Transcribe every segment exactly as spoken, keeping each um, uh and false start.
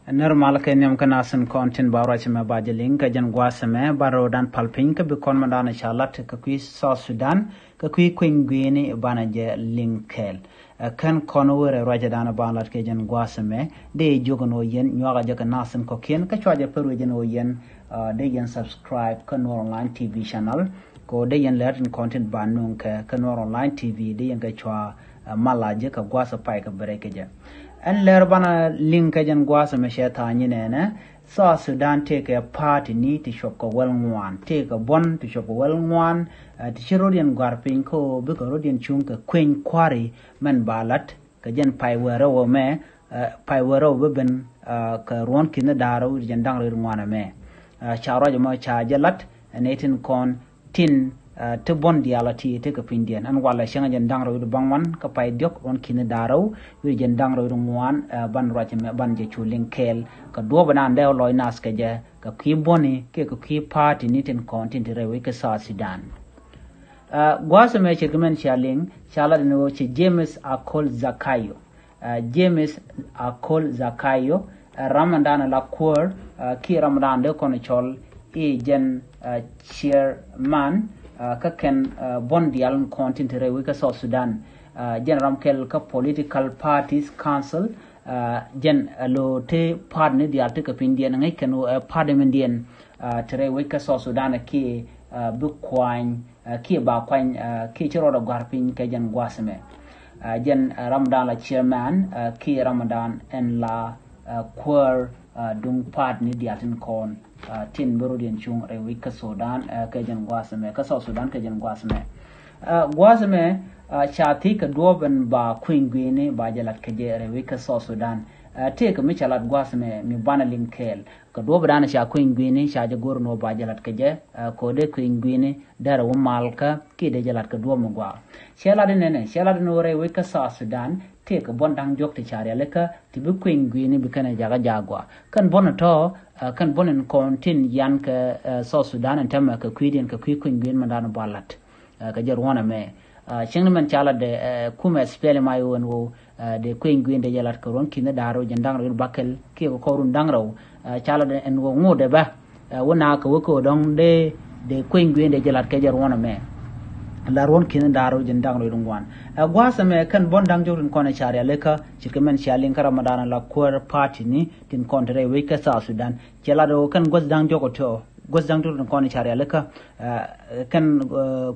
Nɛr mal kɛ nhiam kä nasin kɔn tin ba ruac mɛ ba jɛ liŋ kɛ jɛn gua̱a̱th mɛ ba rɛwdan pal piny kä bi kɔn mɛ dan ca lat kɛ kui̱ South Sudan kɛ kui̱ kui̱ny gui̱ni banɛ jɛ liŋ kɛɛl. Ɛ kɛn kɔn wërɛ ruac dan ba lat kɛ jɛn gua̱a̱th mɛ dee jiök ni wä yɛn nyuak a jɛ kɛ nasin kɔkiɛn kä cua jɛ pär wä jɛn wä yɛn. Dee yɛn subscribe kä Nuer Online T V channel. Kɛ wä dee yɛn lɛr tin kɔn tin ba nuŋ kɛ kä Nuer Online T V dee yɛn kɛ cua mal a jɛ kɛ gua̱a̱th pay kɛ bɛrɛ kɛ jɛ. Ɛn lɛr banɛ liŋ kɛ jɛn gua̱a̱th mɛ cɛ tha̱a̱ŋ nyi nɛnɛ. South Sudan tëëkɛ party ni ti cuɔp kɛ wäl ŋuan, tëëkɛ buɔ̱n ti cuɔp kɛ wäl ŋuan. Ti ci rot yɛn gua̱r piny kä bikɛ rot yɛn cuŋ kɛ kueny kua̱ri mɛn ba lat kɛ jɛn pay wärä wä mɛ. Pay wärä wä bi ben kɛ ruɔ̱n ki̱n da̱rä wi̱r jɛn da̱ŋ rot ŋuan mɛ. Ca ruac mɔ ca jɛ lat ɛn ɛ tin kɔn tin ti buɔ̱n diaal a ti ti kɛ pinydiɛn ɛn walɛ cäŋ jɛn da̱ŋ rɛw wi̱cdɛ baŋ wan kä pay diɔ̱k ruɔ̱n ki̱ni da̱ŋ rɛw wi̱cdɛ jɛn da̱ŋ rɛw wi̱cdɛ ŋuan. Ban ruac mɛ ban jɛ cu liŋ kɛɛl kɛ duɔ̱ɔ̱p ɛnan dee lɔc nath kɛ jɛ kɛ kui̱ buɔ̱ni kiɛ kɛ kui̱ party ni tin kɔn tin ti rɛy wec kä South Sudan. Gua̱a̱th ɛmɛ ce̱tkɛ mɛn cia liŋ ca lat ɛn ɣöö ci James Akol Zakayo. James Akol Zakayo, ɛ ram ɛn dan la kuäär kiɛ ram ɛn dan dee kɔn cɔl i̱ jɛn chairman kä kɛn buɔ̱n diaal kɔn tin te rɛy wec kä South Sudan. Jɛn ram kɛl kä Political Parties Council. Jɛn ɛ lo̱o̱ te party ni diaal te kɛ pinydiɛn ŋäc kɛn ɛ party mindiɛn te rɛy wec kä South Sudan kiɛ bi kuany kiɛ ba kuany kiɛ ci rɔɔdɛ gua̱r piny kɛ jɛn gua̱a̱th ɛmɛ. Jɛn ram ɛn dan la chairman kiɛ ram ɛn dan ɛn la kuäär duŋ party ni diaal tin kɔn tin bi rot yɛn cuŋ rɛy wec kä Sudan kɛ jɛn gua̱a̱th ɛmɛ kä South Sudan kɛ jɛn gua̱a̱th ɛmɛ. Gua̱a̱th ɛmɛ ca thiec kɛ duɔ̱ɔ̱p ɛn ba kui̱ny gui̱ni ba jɛ lat kɛ jɛ rɛy wec kä South Sudan. Tëëkɛ mi ca lat gua̱a̱th ɛmɛ mi banɛ liŋ kɛɛl kɛ duɔ̱ɔ̱p ɛn dan ca kui̱ny gui̱ni ca jɛ go̱r ɛn ɣöö ba jɛ lat kɛ jɛ. Kɛ ɣöö dee kui̱ny gui̱ni derɛ wä mal kä kiɛ dee jɛ lat kɛ duɔ̱ɔ̱p mi gɔaa. Cɛ lat ɛn nɛnɛ cɛ lat ɛn ɣöö rɛy wec kä South Sudan tëëkɛ buɔ̱n da̱ŋ diɔ̱k ti ca rialikä ti bi kui̱ny gui̱ni bi kɛn ɛ jakä jaak gɔaa. Kɛn buɔ̱n ɛ tɔ̱ kɛn buɔ̱n ɛn kɔn tin yan kɛ South Sudan ɛn täämɛ kɛ kui̱diɛn kɛ kui̱ kui̱ny gui̱ni mɛn dan ba lat. Kɛ jɛ ruɔ̱n ɛmɛ cäŋ ni mɛn ca lat dee kumɛ spɛli ma iwän ɣöö dee kui̱ny gui̱ni dee jɛ lat kɛ ruɔ̱n ki̱ni da̱ŋ rɛw jɛn da̱ŋ rɛw wi̱cdɛ bäkɛl kiɛ kɛ kɔr run da̱ŋ rɛw. Ca lat ɛn ɣöö ŋot dee bä wä na kɛ wä kɛ wä dɔ̱ŋ dee dee kueny gui̱n dee jɛ lat kɛ jɛ ruɔ̱n ɛmɛ. La ruɔ̱n ki̱n da̱r wä jɛn da̱ŋ rɛw wi̱cdɛ ŋuan. Ɛ gua̱a̱th ɛmɛ kɛn buɔ̱n da̱ŋ jɔk tin kɔn ɛ ca rialikä ce̱tkɛ mɛn cia liŋ kä ram ɛn dan la kuäär party ni tin kɔn te rɛy wec kä South Sudan. Cɛ lat ɣöö kɛn guäth da̱ŋ jɔk ɛ tɔ̱ guäth da̱ŋ jɔk tin kɔn ɛ ca rialikä kɛn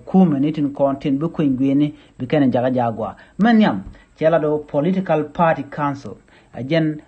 kumɛ ni tin kɔn tin bi kueny gui̱n ni bi kɛn ɛ jakä jaak gɔaa. Mɛn nhiam cɛ lat ɣöö political party council. Ɛ jɛn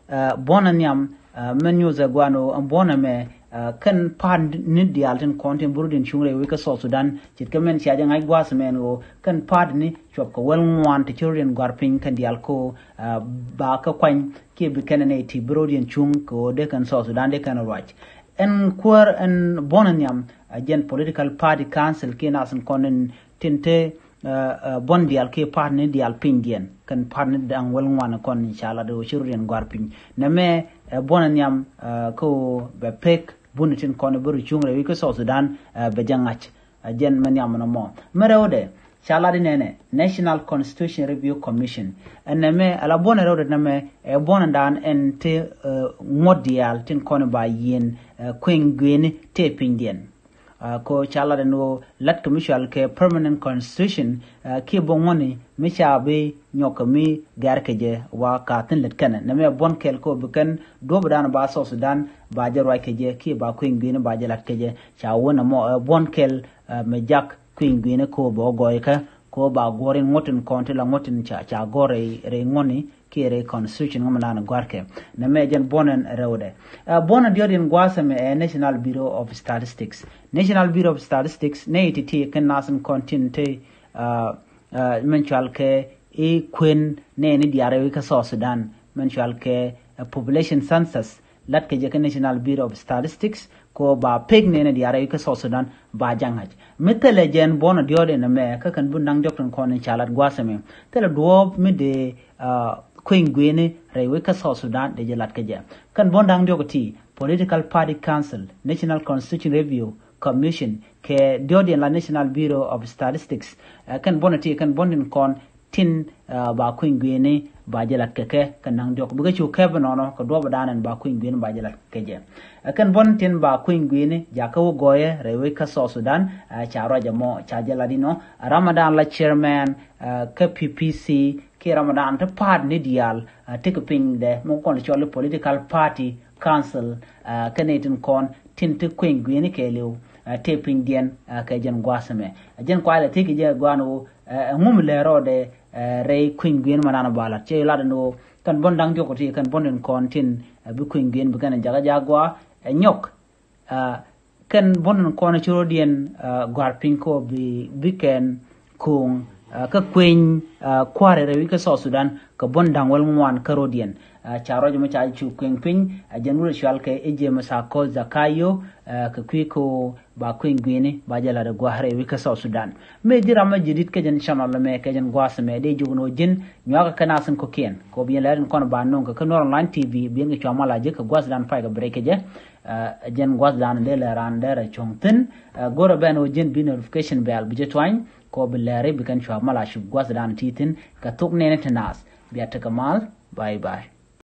buɔ̱n ɛ nhiam mɛn nyuuth ɛ gua̱a̱n ɣöö ɛn buɔ̱n ɛmɛ kɛn party ni diaal tin kɔn tin bi rot in cuŋ rɛy wec kä South Sudan ce̱tkɛ mɛn cia jɛ ŋa̱c gua̱a̱th mɛn ɣöö kɛn party ni cuɔp kɛ wäl ŋuan ti ci rot in gua̱r piny kɛn diaal kä ɣöö ba kä kuany kiɛ bi kɛn ɛ nɛy ti bi rot in cuŋ kɛ ɣöö dee kɛn South Sudan dee kɛn ruac. Ɛn kuäär ɛn buɔ̱n ɛ nhiam ɛ jɛn political party council kiɛ nath in kɔn in tin te buɔ̱n diaal kiɛ party ni diaal pinydiɛn kɛn party ni da̱ŋ wäl ŋuan kɔn ca lat ɣöö ci rot in gua̱r piny. Nɛmɛ ɛ buɔ̱n ɛ nhiam kä ɣöö bɛ pek buni tin kɔn bä rɔ cuŋ rɛy wec kä South Sudan bɛ jɛ ŋa̱c. Ɛ jɛn mɛ nhiam nɔmɔ mɛ rɛwdɛ ca lat inɛnɛ National Constitution Review Commission. Ɛ nɛmɛ ɛ la buɔ̱n ɛ rɛwdɛ nɛmɛ ɛ buɔ̱n ɛ dan ɛn te ŋuɔ̱t diaal tin kɔn ba yieen kueny gui̱ni te pinydiɛn. Kɛ ɣöö ca lat ɛn ɣöö lat kɛ mi cɔal kɛ permanent constitution kiɛ bä ŋuɔ̱ni mi ca bi nyɔk kɛ mi gɛr kɛ jɛ wa ka thi̱n lät kɛnɛ nɛmɛ buɔ̱n kɛl kɛ ɣöö bi kɛn duɔ̱ɔ̱p dan ba South Sudan ba jɛ ruac kɛ jɛ kiɛ ba kueny gui̱ni ba jɛ lat kɛ jɛ. Ca wä nɛmɔ ɛ buɔ̱n kɛl mɛ jak kueny gui̱ni kɛ ɣöö bɛ wä gɔɔykä kɛ ɣöö ba guɔ̱r in ŋuɔ̱t in kɔn ti la ŋuɔ̱t in ca gɔ̱r rɛy ŋuɔ̱ni kiɛ rɛy constitution ŋä mi lan gɔ̱a̱rkɛ. Nɛmɛ jɛn buɔ̱n ɛn rɛwdɛ. Buɔ̱n ɛ diɔ̱t in gua̱a̱th ɛmɛ ɛ National Bureau of Statistics. National Bureau of Statistics nɛy ti̱ti̱ kɛn nath in kɔn tin te mɛn cual kɛ i̱ kuën nɛɛni diaal rɛy wec kä South Sudan mɛn cual kɛ population census. Lat kɛ jɛ kä National Bureau of Statistics kɛ ɣöö ba pek nɛɛni diaal rɛy wec kä South Sudan ba jɛ ŋa̱c. Mi thilɛ jɛn buɔ̱n ɛ diɔ̱t in ɛmɛ kä kɛn bun da̱ŋ diɔ̱k tin kɔn in ca lat gua̱a̱th ɛmɛ thilɛ duɔ̱ɔ̱p mi dee kueny gui̱ni rɛy wec kä South Sudan dee jɛ lat kɛ jɛ. Kɛn buɔ̱n da̱ŋ diɔ̱k ti political party council, National Constitution Review Commission kɛ diɔ̱t in la National Bureau of Statistics. Kɛn buɔ̱n ti kɛn buɔ̱n tin kɔn tin ba kui̱ny gui̱ni ba jɛ lat kɛ kɛ kɛ naŋ diɔk bikɛ cu kɛp nɔnɔ kɛ duɔp dan ɛn ba kui̱ny gui̱ni ba jɛ lat kɛ jɛ. Ɛ kɛn buɔ̱n tin ba kui̱ny gui̱ni jakä wä gɔyɛ rɛy wec kä South Sudan. Ca ruac ɛmɔ ca jɛ lat inɔ Ramadan la chairman kä P P C kiɛ Ramadan ti paat ni diaal ti kɛ piny dɛ mɛ kɔn cɔl political party council. Kɛ ni tin kɔn tin ti kui̱ny gui̱ni kɛ liw ti piny diɛn kɛ jɛn gua̱a̱th ɛmɛ. Jɛn kuay lɛ ti kɛ jɛ gua̱a̱n wo ɛŋu mi lɛ rɔɔdɛ rɛy kui̱ny gui̱n ma nan ba lat cɛ lat ni wo kɛn buɔ̱n da̱ŋ diɔk ti kɛn buɔ̱n in kɔn tin bi kui̱ny gui̱n bi kɛn jakä ja̱ gua ɛ nyɔk. Kɛn buɔ̱n in kɔn ci rɔɔdiɛn gua̱r piny kɔ bi bi kɛn ko̱o̱ŋ kä kueny kua̱r rɛy wi̱c kä South Sudan kɛ buɔ̱n da̱ŋ wäl ŋuan kä rɔɔdiɛn. Ca rɔc mɔ ca cu kueŋ piny a jɛn wurɛ cual kɛ ijiɛ mɛ ca kɔl Zakayo kɛ kui̱ kɛ ba kui̱ny gui̱ni ba jɛ lat ɛ gua̱a̱r rɛy wi̱c kä South Sudan. Mëë di ram mɛ jidit kɛ jɛn channel mɛ kɛ jɛn gua̱a̱th mɛ di jok ni wä ji̱n nyuakä kɛ nasin kɔkiɛn kɛ wä bi yɛn lɛ rin kɔn ba nuŋ kɛ kä Nuer Online T V bi yɛn kɛ cua mal a ji̱ kɛ gua̱a̱th dan pay kɛ break kɛ jɛ. Jɛn gua̱a̱th dan dee lɛ ran dee rɛ cuɔ̱ŋ thi̱n. Go̱rɛ bɛn wä ji̱n bi notification bell bi jɛ tuany kɛ wä bi lɛri bi kɛn cua mal a cuk gua̱a̱th dan ti thi̱n kɛ thok nɛni ti nath. Bia tekɛ mal. Bye bye.